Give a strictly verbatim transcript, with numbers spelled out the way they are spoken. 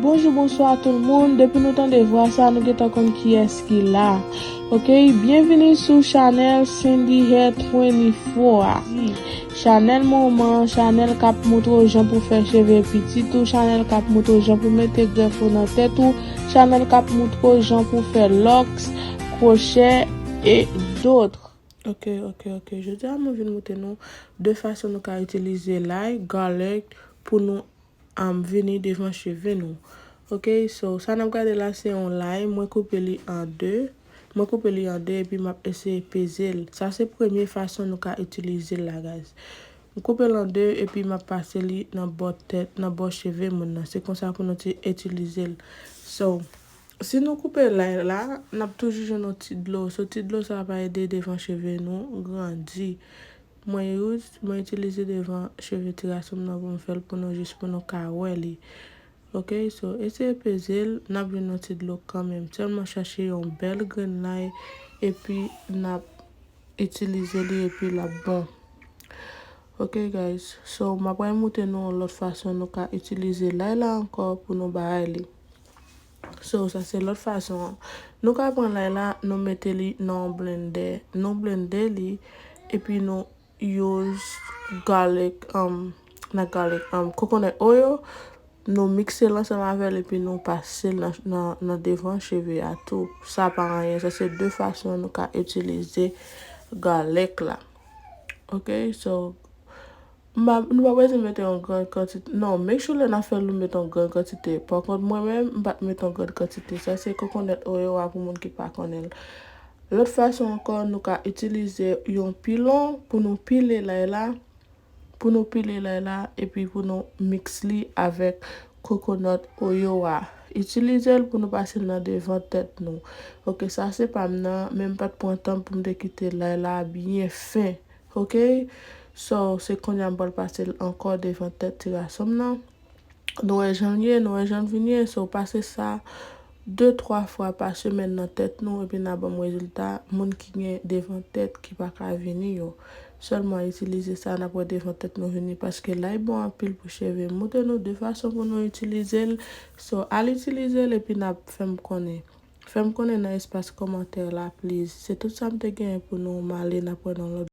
Bonjou, bonswa tout moun. Depi nou tande vwa sa, nou gentan konn kiyès ki la. Ok, byenvini sou chanèl Cindy Hair twenty-four a. Chanèl moman, chanèl k ap moutre w jan pou fè cheve pitit ou, chanèl k ap moutre w jan pou mete grèf ou nan tèt ou, chanèl k ap moutre w jan pou fè lòks, kwochè, e dòt. Ok, ok, ok. Jodi a, mwen vin moutre nou de fason nou ka itilize lay, garlic, pou nou um, vini devan cheve nou. Ok, so sa n ap gade la se yon lay, mwen koupe li an de. Mwen koupe li an de epi m ap eseye peze l. Sa se premye fason nou ka itilize l la, guys. M koupe l an de epi m ap pase li nan bò tèt, nan bò cheve moun nan. Se konsa pou nou ti itilize l. So, si nou koupe lay la, n ap toujou jwenn yon ti dlo. So, ti dlo sa va ede devan cheve nou grandi. Mwen use, mwen itilize devan cheve ti gason m nan pou m fè l pou nou, jis pou nou ka wè li. Ok, so, eseye peze l, n ap jwenn yon ti dlo kanmenm. Sèlman chache yon bèl grenn lay, epi n ap itilize li, epi l ap bon. Ok, guys, so, m ap pral moutre nou yon lòt fason nou ka itilize lay la ankò pou nou bay li. So, sa se lòt fason an. Nou ka pran lay la, nou mete li nan yon blendè. Nou blende li, epi nou use garlic, um, not garlic, um, coconut oil. Nou mikse l ansanm avè l, epi nou pase l nan, nan, nan devan cheve a tou. Sa pa anyen, sa se de fason nou ka itilize garlic la. Ok, so, m pa, nou pa bezwen mete yon gran kantite. Non, make sure lè n ap fè l, nou mete yon gran kantite. Pa kont, mwen menm, m pa t mete yon gran kantite. Sa se coconut oil a pou moun ki pa konnen l. Lòt fason ankò, nou ka itilize yon pilon pou nou pile lay la, pou nou pile lay la, epi pou nou mix li avèk coconut oil a. Itilize l pou nou pase l nan devan tèt nou. Ok, sa se pa m nan, men m pa t pran tan pou m te kite lay la byen fen. Ok? So, se kounye a m pral pase l ankò devan tèt ti gason m nan. Nou wè jan l ye, nou wè jan l vin ye. So, pase sa de, twa fwa pa semèn nan tèt nou, epi n a ban m rezilta moun ki gen devan tèt ki pa ka vini yo. Sèlman itilize sa, n ap wè devan tèt nou vini, paske lay bon anpil pou cheve. M moutre nou de fason pou nou itilize l. So, al itilize l, epi n ap fè m konnen. Fè m konnen nan espas kòmantè la, please. Se tout sa m te genyen pou nou, m ale, n ap wè nan lòt